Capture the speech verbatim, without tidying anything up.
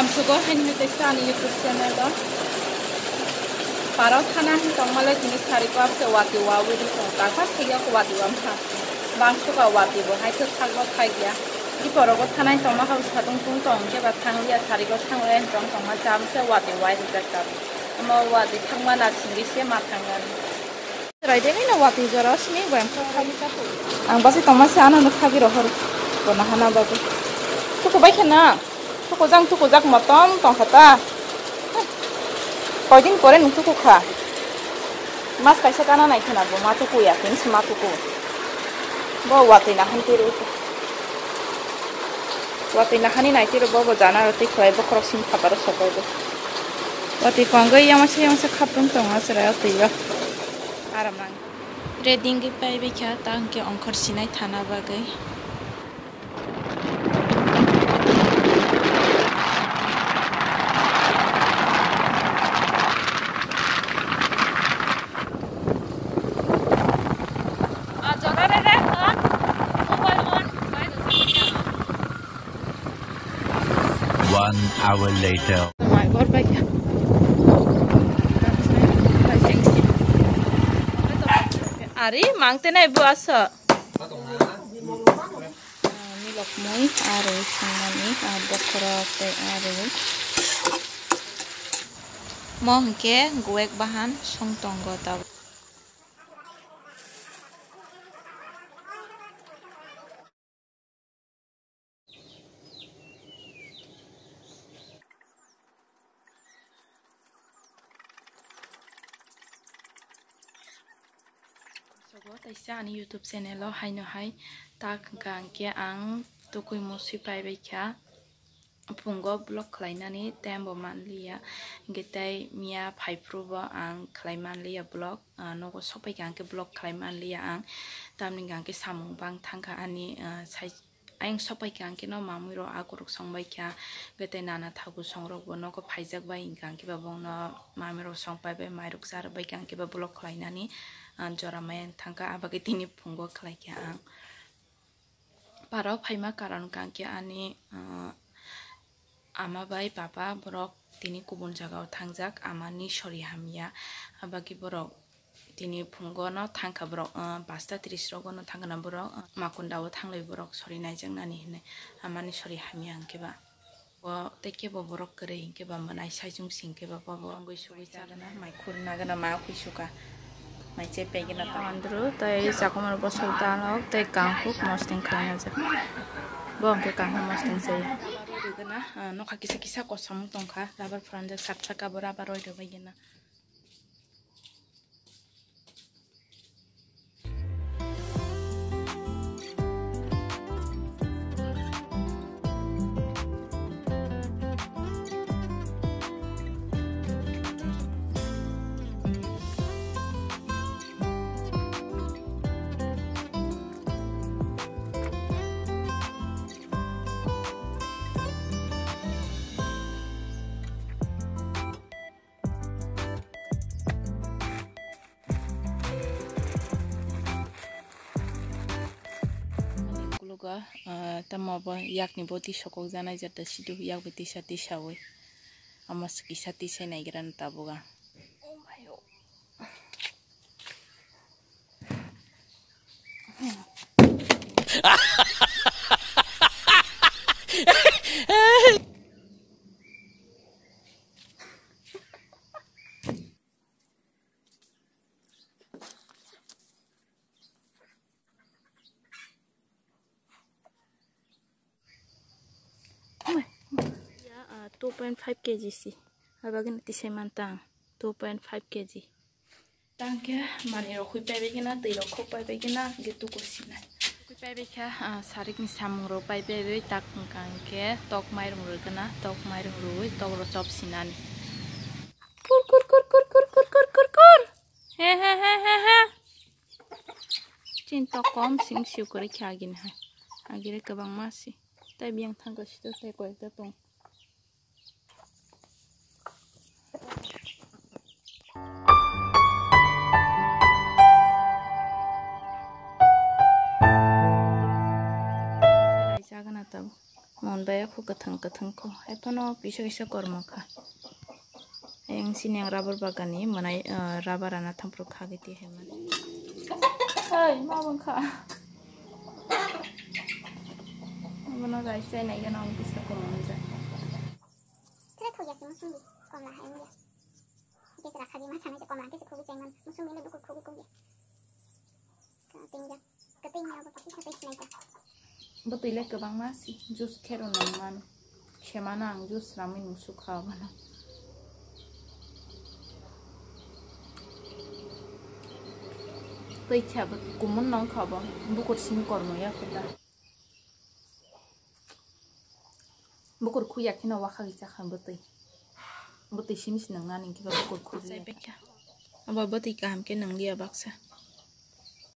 Sugo haini tei sa ani YouTube channel o. Paro thana hin tongmale tini sari ko apse wati wa widi tong. Takha thaiya ko wati wa mha. Bang suka wati bo hai thak thak bo thaiya. Di poro go thanai tongma kha sadung tung tong je ba thang liya sari go thang liya tong tongma chamse wati wa rijak ta. Omo wati thangma na singri se ma thangani. Chwrai de nini watwi jora o simi bai ang kha khabi cha. Ang basi tongma se ano no khabi rohor. Bo nahana babu. Tuku bai khe na. Tuku jang tuku jak motom tong kha ta. Koidin pore nung tuku kha. Mas kaisa kana nai khana bo ma tuku ya, tini se ma tuku. Bo watwi nahan tiru. Watwi nahani nai tiru bo bo jana roti khlai bo khorok sim khabaro sokoi bo. Watwi kongoi yamasa yamasa khapung tongo chwrai o twi o. Aram nang. Ready wngwi paibai kha, ta hwnkhe ongkhor sinai thana bagwi. One hour later. Ari mang tenai bo aso. Milok mui arwi sangmani, ah, bokhorok tei arwi. Mo hwnkhe guwek bahan song tongo tabuk. Sogo taisa ani YouTube channel o haino hai tak hwnkha hwnkhe ang tukui musui paibai kha. Phungo vlog khlainani time bo manliya, hwnkhe tei miya phaiphuru bo ang khlai manliya vlog, ah, nogo sokpai kha hwnkhe vlog khlai manliya ang, tamni hwnkhe samung bang thangkha ani, ah, sai-, ayang sokpai kha hwnkhe no mamui rok akurok songbai kha, hwnkhe tei nana thagu songrok bo nogo phaijak bai hwnkha hwnkhe ba bongno mamui rok songpai bai mairok charwk bai kha hwnkhe ba vlog khlainani, ah, jora maya thangkha, abagwi tini phungo khlai kha ang. Paro phaima karon hwnkha hwnkhe ani, ah, ama bai papa borok tini kubun jagao thangjak, amani sori hamya. Abagwi borok tini phungo no thangkha borok, ah, pasta tris rogo no thangkha na borok, ah, Makunda o thanglai borok sori naijaknani hinwi amani sori hamya hwnkhe ba. O tei kebo borok kwrwi hinkhe ba mwnai saichung si hinkhe ba bobo wngwi sugwi chagana mai khurna gana ma khwi suka mai chepegena ta. Andro tei chakomar bosok dalok tei kanghuk mosting khlaina jak. Bo hinkhe kanghuk mosting se. Rwgana, ah, nokha kisa kisa kosom tongkha, rubber phuranjak satra kabo rubber roi rwbaigena. Kulugo, ah, tamo bo yakni bo tisokok janai jata sidu yak bai tisa tisawi. Amo kisa tisai naigra no tabuga. Ya, ah, two point five K G si. Abagini tisai mantang two point five K G. Tangke mani rok hui paibai kena, twi rok khok paibai kena, ge tuku sinai. Hui paibai kha, ah, sarikni samung rok paibai bai, tak wngkha hwnkhe tok mairung rwgena, tok mairung rwui tok rok chop sinani. Kur, kur, kur. He, he, he, he, he. Chin tok kom sing siu kwrwi khe agini hai. Agire kwbangma si. Tai biyang thangkha sito tai koyekta tong. Chagana tabo. Mon baya khu kwthwng kwthwng khu. Haiphano kisa kisa kormo kha. Ayang sini ang rubber bagani mwnai, ah, rubber ana thampru khagwi twi hai mani. Hai, ma bang kha. Abono rice chai nai gana ang kisa kormo ja. Tira thoya si musumbi, komla hai ya. Kisa rakha di ma sana je komla kisa khogwi chai man. Musumbi le dukhu khogwi kongya. Ka tingja. Ka tingja ba kisa kisa nai ka. Bwtwi le kwbangma si juice khero nang mano. Khemano ang juice ramwi nung sukha abono. Twi khe bo kumun nang kha bo. Bukur simi kormo ya khuda. Bukur khuya kheno wakha gwi chakha bwtwi. Bwtwi simi si nang nani khe ba bukur khuya. Abo bwtwi kaham khe nang liya baksa.